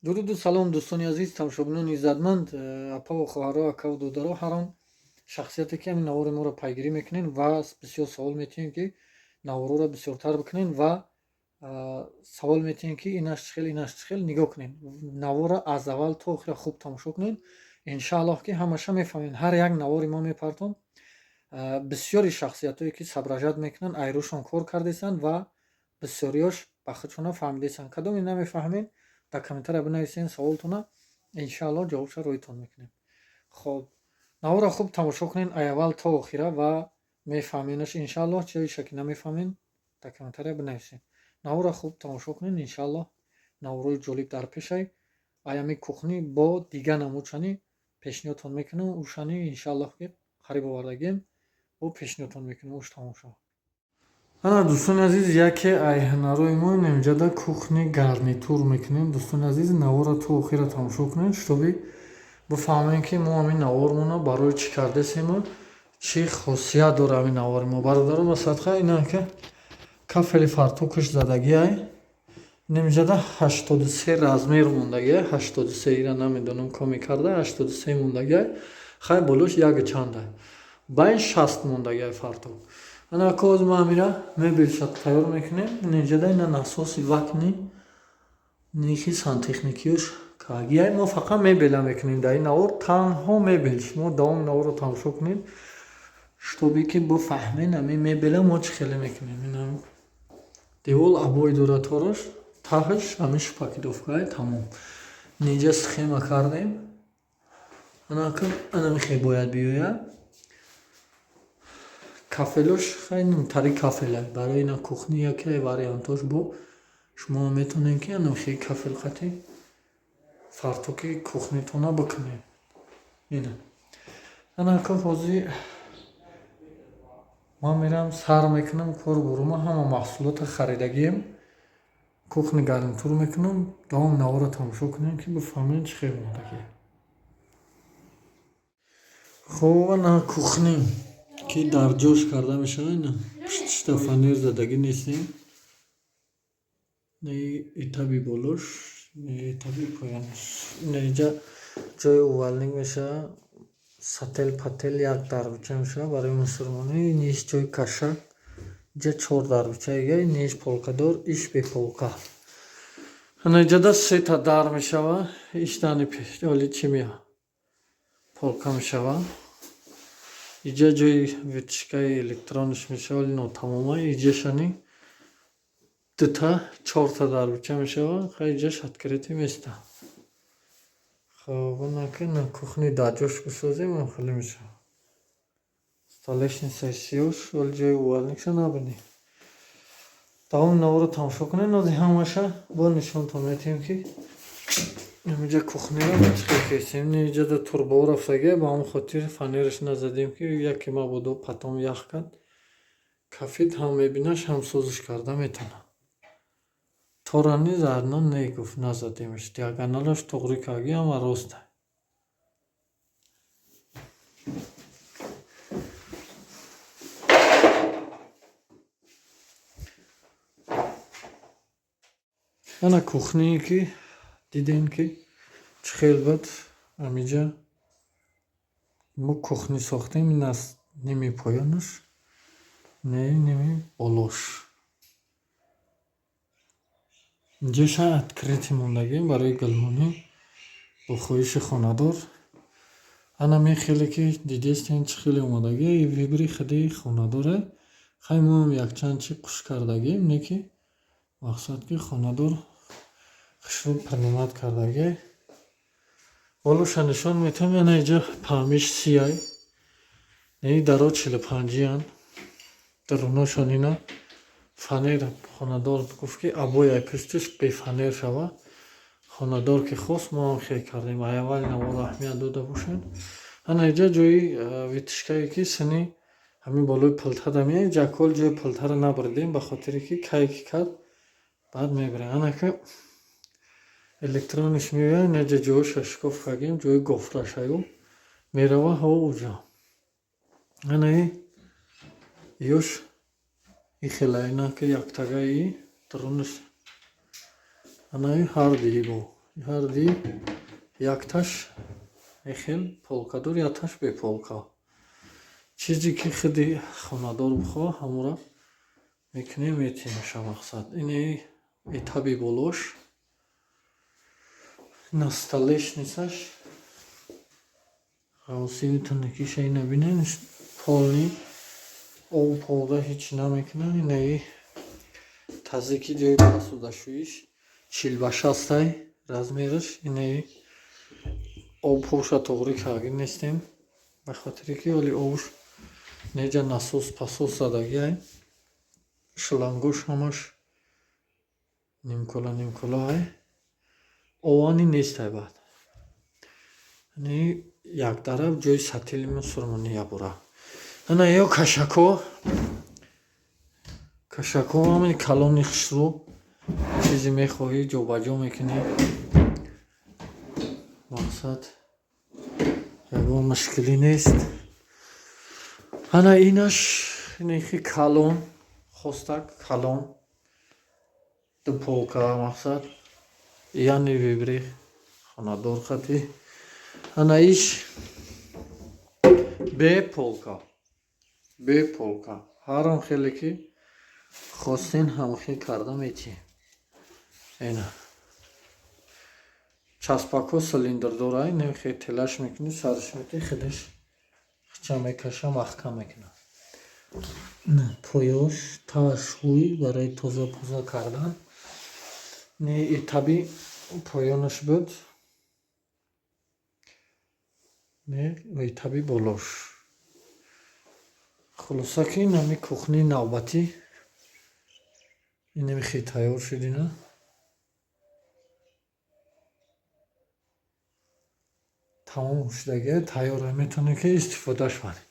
Дуруду салом, дӯстони азиз, тамошобинони иззатманд, апаву хоҳаро, акаву додаро, ҳар он шахсияте, ки ҳамин навори моро пайгирӣ мекунед ва бисёр савол метиҳем, ки наворҳоро бисёртар бикунед, ва савол метиҳем, ки инаш чӣ хел, инаш чӣ хел. Нигоҳ кунед, наворро аз аввал то охира хуб тамошо кунед, иншааллоҳ, ки ҳамаша мефаҳмед. Ҳар як навори мо мепартом, бисёри шахсиятҳое, ки соображать мекунанд, айрӯшон кор кардесанд ва бисёриёш ба худшона фаҳмидесанд. Кадоме намефаҳмед, дар комментария бинависен саволтона, иншааллоҳ, ҷавобша рӯйтон мекунем. Хоб, наворро хуб тамошо кунед ай аввал то охира ва мефаҳменаш, иншааллоҳ. Чиша ки намефаҳмен, дар комментария бинависед. Наворро хуб тамошо кунед, иншааллоҳ, наворҳои ҷолиб дар пешай. Аями кухни бо дига намудшани пешниҳодтон мекунам, ушани, иншааллоҳ, ки қариб овардагием, бо пешниҳодтон мекунам, уш тамом шавад. Ана, дӯстони азиз, яке ай ҳунарҳои мо инҷода кухни гарнитур мекунем. Дӯстони азиз, наворро то охира тамошо кунед, чтобы бифаҳмем, ки мо ҳамин навормона барои чӣ кардесему чӣ хосият дора ҳамин навори мо. Бародаро, ба садқа, ина ки кафели фартукаш задагиай, инҷода 83 размер мондагиай, 83. Ира намедонам, коми карда, 83 мондагиай. Хай, болош яку чандай, байн 60 мондагиай фартук. Ана коз ма амира мебелша тайёр мекунем. Инҷода ина насоси вакуумный, нихи сантехникиёш кагиай. Мо фақат мебела мекунем дар ин навор, танҳо мебел. Шумо давоми наворро тамошо кунед, чтобы ки бифаҳмед, ҳамин мебела мо чӣ хеле мекунем. Ина девол обои дора, торош таҳаш ҳамин шпаклёвкаи, тамом. Инҷа схема кардем, ана михе бояд биёяд. Кафелош хеле кафела барои ина кухни яке вариантош. Бо шумо метавонед, ки ана хеле кафел қати фартуки кухнитона бикунед. Ина ана ка ҳозир ман мерам, сар мекунам кору борума, ҳама маҳсулота харидагием, кухни гарнитур мекунам. Давоми наворро тамошо кунем, ки бифаҳмем, чӣ хел мондагие. Хоб, ана кухни, ки дар ҷош карда мешавад. Ина пуштишта фанер задагӣ нестем, этапи болош, этапи поёнаш. Ина инҷа ҷои умывальник мешавад, сател пател як дарбича мешавад барои мусулмонӣ. Ниш ҷои кашак, инҷа чор дарбича дига, ниш полкадор, иш беполка. Ана инҷода сета дар мешавад, иштани оли чӣ меяд, полка мешавад. Иҷа ҷои вытяжкаи электрониш мешавад, вале нотамома. Иҷашани дута, чорта дарбича мешавад. Хай, иҷаш открытый места. Хоб, анака на кухни дар ҷош бисозем, хеле мешавад. Столешницаи сиёш, вале ҷои умывальникша набинем. Давоми наворро тамошо кунед, нози ҳамаша бо нишонтон метиҳем, ки ҳаминҷа кухниро чӣ хел кесем. Инҷода турбаҳо рафтагия, ба ҳамон хотир фанераш назадем, ки яке мабодо потом ях кард, кафид, ҳам мебинаш, ҳам созиш карда метавонад. Тора низ одно не гуфт, назадемаш. Диагоналаш туғрӣ карги, ҳама роста. Ана кухние, ки дидем, ки чӣ хел буд. Ҳаминҷа мо кухни сохтем. Ин аз ними поёнаш, не, ними болош. Инҷоша открытый мондагием барои гулмонӣ, бо хоҳиши хонадор. Ана ме хеле, ки дидестем, чӣ хеле омодагӣ, выбори худи хонадоре. Хай, мо ҳам якчанд чӣ қуш кардагием, не ки мақсад, ки хонадор хушрӯ принимать кардагӣ. Болоша нишон метиҳам. Ана инҷа паҳмиш сияй, ни даро 45-иянд, даруношон ина фанер. Хонадор гуфт, ки обояй пуштиш бефанер шава. Хонадор ки хост, мо ҳам хел кардем. Ай аввали наворо аҳамият дода бошед. Ана инҷа ҷои вытяжкае, ки сини ҳамин болои плитада меяд. Ҷакол ҷои плитаро набурдем, ба хотире ки кай ки кард, баъд мебарем. Ана ки электрониш меояд, инаҷа ҷоҳоша шикоф кардем, ҷои гофрашаю мерава ҳаво уҷа. Анаи ёш ихела, ина ки яктагаи дарунаш, анаи ҳар диибо. Ҳарди якташ эхел полкадор, якташ беполка. Чизе ки худи хонадор бихоҳ, ҳамонро мекунем, метиҳемша мақсад. Ини этаби болош, ина столешницаш, ғавсии тунукиша ина бинен, полный об полда ҳеч намекунад. Инаи тазики ҷои посудашӯиш 40 ба 60-ай размераш. Инаи об поша тоғрӣ карда нестем, ба хотире ки ҳоли обш неҷа насос пасос задагиай, шлангош ҳамаш нимкола нимколаай, овани нестай. Баъд якдараф ҷои сатили мусурмонӣ ябура. Ана ё кашако, кашако ҳамин калони хушрӯ, чизе мехоҳӣ ҷобаҷо мекунӣ, мақсад ягон мушкилӣ нест. Ана инаш инехи калон хостак, калон ду полка, мақсад яъне выбери хонадор хати. Ана иш бе полка, бе полка, ҳар он хеле ки хостен ҳамхел карда метиҳем. Ина часпакҳо цилиндрдора, инхел телаш мекунӣ, сараш метиҳӣ, худаш хича мекаша, маҳкам мекунад. Поёш тааш ҳуй барои тоза поза кардан. Этаби поёнаш буд, этаби болош. Хулоса ки инами кухни навбатӣ инами хел тайёр шуд. Ина тамом шудагия, тайёра, метавонед ки истифодаш баред.